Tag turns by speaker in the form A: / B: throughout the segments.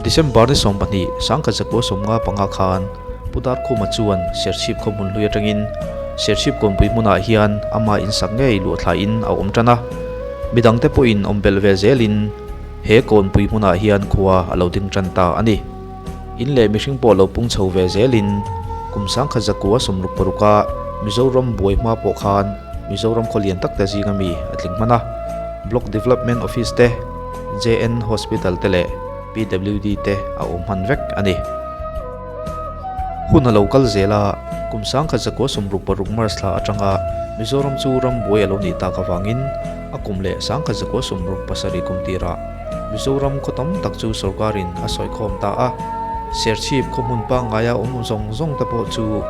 A: December ni 12, 1955 khan Pu Darkhuma chuan Serchhip khaw hmun hlui atangin Serchhip kawnpui hmunah hian ama insak ngei luah thlaiin a awm tan a. Midangte pawhin awm belh ve zelin he kawnpui hmunah hian khua a lo ding tan ta a ni. In leh mihring pawh lo pung chho ve zelin kum 1966 a Mizoram buai hma pawh khan Mizoram khaw lian tak te zinga mi a tling hman a. Block Development Office te, JN Hospital te leh PWD te a awm hman vek a ni. Hun a lo kal zel a, kum 1966 March thla atanga Mizoram chu ram buai a lo nih tak avangin a kum leh 1967 kum tirah Mizoram khaw tam tak chu sorkarin a sawikhawm ta a. Serchhip khaw hmun pangngaia awm zawng zawng te pawh chu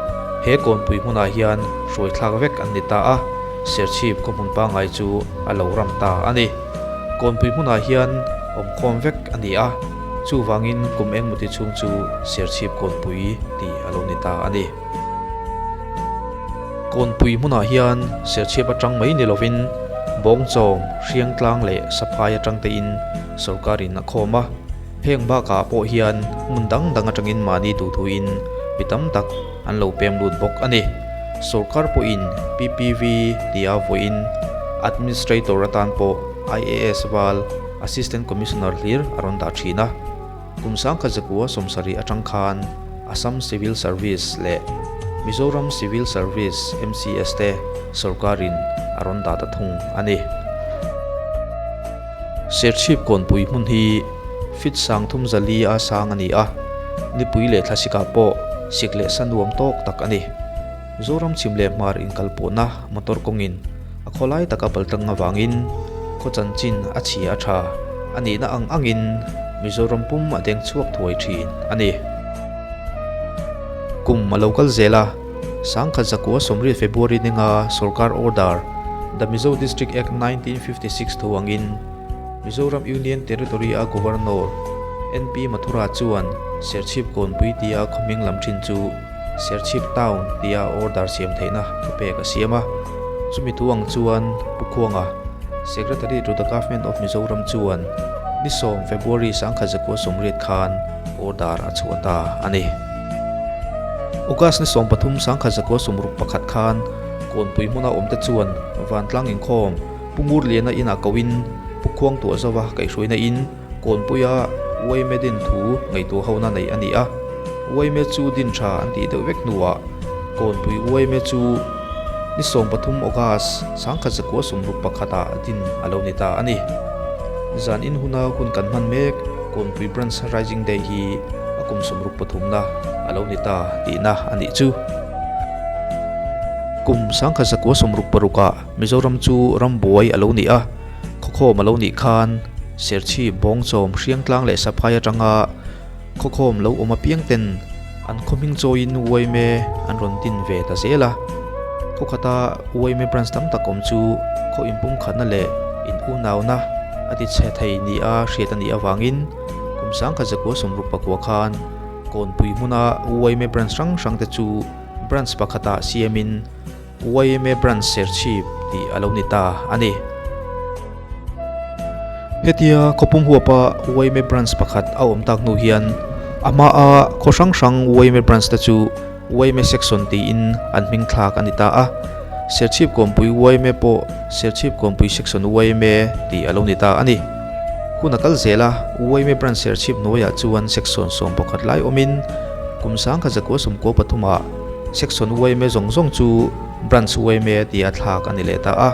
A: he kawnpui hmunah hian hruai thlak vek an ni ta a, Serchhip khaw hmun pangngai chu a lo ram ta a ni. Kawnpui hmunah hian awmkhawm vek a ni a, chuvangin kum engmawti chhung chu Serchhip kawnpui tih a lo ni ta a ni. Kawnpui hmunah hian Serchhip atang mai ni lovin Bawngchawm, Hriangtlang leh Saphai atang tein sorkarin a khawm a. Heng bakah pawh hian hmun dang dang atangin mahni duhthuin mi tam tak an lo pem lut bawk a ni. Sorkar pawhin PPV tia vawiin Administrator atan pawh IAS val Assistant Commissioner hlir a rawn dah thin a. Kum 1970 atang khan Assam Civil Service leh Mizoram Civil Service, MCS, te sorkarin a rawn dah ta thung a ni. Serchhip kawnpui hmun hi feet 34 a sang a ni a, nipui leh thlasikah pawh sik leh sa nuam tawk tak a ni. Zoram chhim leh hmar inkalpawhna motor kawngin a khawlai taka paltlang avangin khaw chanchin a chhia a tha a nihna ang angin Mizoram pum a deng chhuak thuai thin a ni. Kum a lo kal zel a, 1980 February ninga sorkar order, The Mizo District Act 1956 thu angin Mizoram Union Territory-a Governor NP Mathura chuan Serchhip Kawnpui tia khaw hming lam thin chu Serchhip Town tia order siam theihna thupek a siam a. Chumi thu ang chuan Pu Khuanga, Secretary to the Government of Mizoram chuan ni 10 February 1980 khan order a chhuah ta a ni. August ni 13 1961 khan Kawnpui hmuna awmte chuan vantlang inkhawm Pu Ngurliana inah koin Pu Khuang Tuahzova kaihhruaina in Kawnpuia Uaime din thu ngaihtuah hona nei a ni a, Uaime chu din tha an tih deuh vek hnuah Kawnpui Uaime chu ni 13 August 1961 ah din a lo ni ta a ni. Zan in huna hun kan hman mek Kawnpui Branch Rising Day hi a kum 63 na a lo ni ta tihna a nih chu. Kum 1966 ah Mizoram chu rambuai a lo ni a. Khawkhawm a lo nih khan Serchhip, Bawngchawm, Hriangtlang leh Saphai atanga khawkhawm lo awm apiang ten an khaw hming chawiin Uaime an rawn din ve ta zel a. Khaw khata Uaime branch tam tak awm chu khaw inpumkhatna leh in unauna a ti chhe thei nia hriat a nih avangin kum 1969 khan Kawnpui hmuna Uaime branch hrang hrang te chu branch pakhatah siamin Yma Branch Serchhip tih a lo ni ta a ni. Hetia khawpum huapa Yma Branch pakhat a awm tak hnu hian a hmaa khaw hrang hrang Yma Branch te chu Yma Section tiin an hming thlak a ni ta a. Serchhip Kawnpui Yma pawh Serchhip Kawnpui Section Yma tih a lo ni ta a ni. Hun a kal zel a, Yma Branch Serchhip hnuaiah chuan Section 11 lai awmin kum 1993 ah Section yma zawng zawng chu Branch yma tia thlak a ni leh ta a.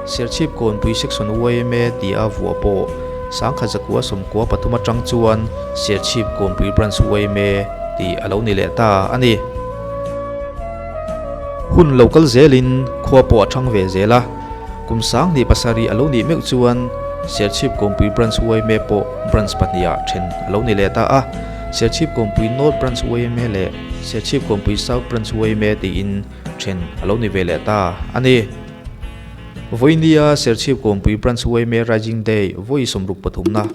A: Serchhip Kawnpui Section yma tia vuah pawh 1993 atang chuan Serchhip Kawnpui Branch yma tih a lo ni leh ta a ni. Hun lo kal zelin khua pawh a thang ve zel a, kum 2007 a lo nih meuh chuan Serchhip Kawnpui Branch yma pawh Branch pahnihah then a lo ni leh ta a, Serchhip Kawnpui North Branch yma leh Serchhip Kawnpui South Branch Uaime tiin then a lo ni ve leh ta a ni. Vawinia Serchhip Kawnpui Branch Uaime Rising Day vawi 63 na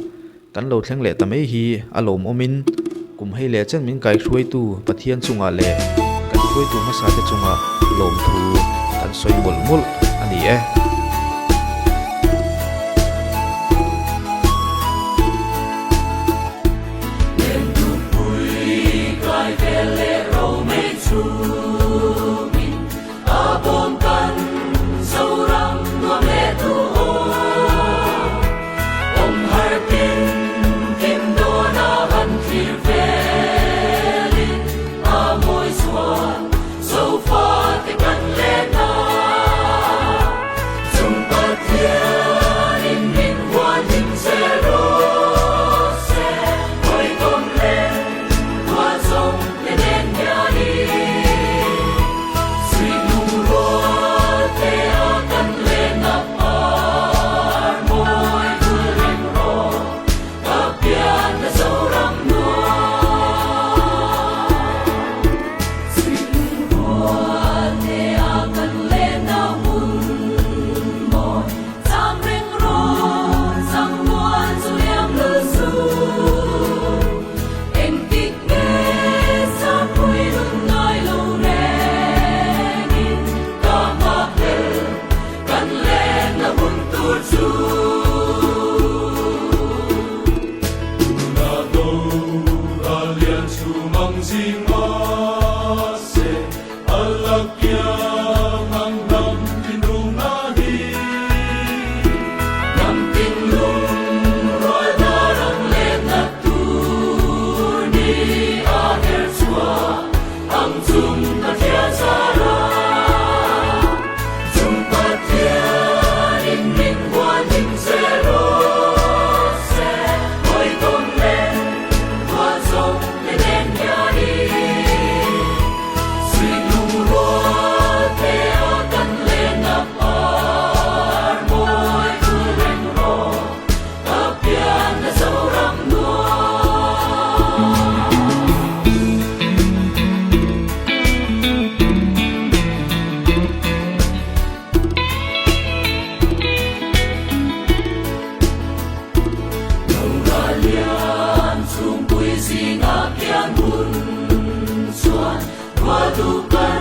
A: kan lo thleng leh ta mai hi a lawmawmin kum hei leh chen min kaihruaitu Pathian chungah leh kan hruaitu hmasa te chungah lawmthu kan sawi mawlh mawlh a ni e.
B: Chung Pathian zara Chung Pathian in min huan him zel rawh se Hawikom leh rual zawng te nen hianin Suihlung rual te a kan len a par mawi vul reng rawh Ka pian na Zoram nuam. Loralian chhungpui zingah pian hun chuan rual duh kan.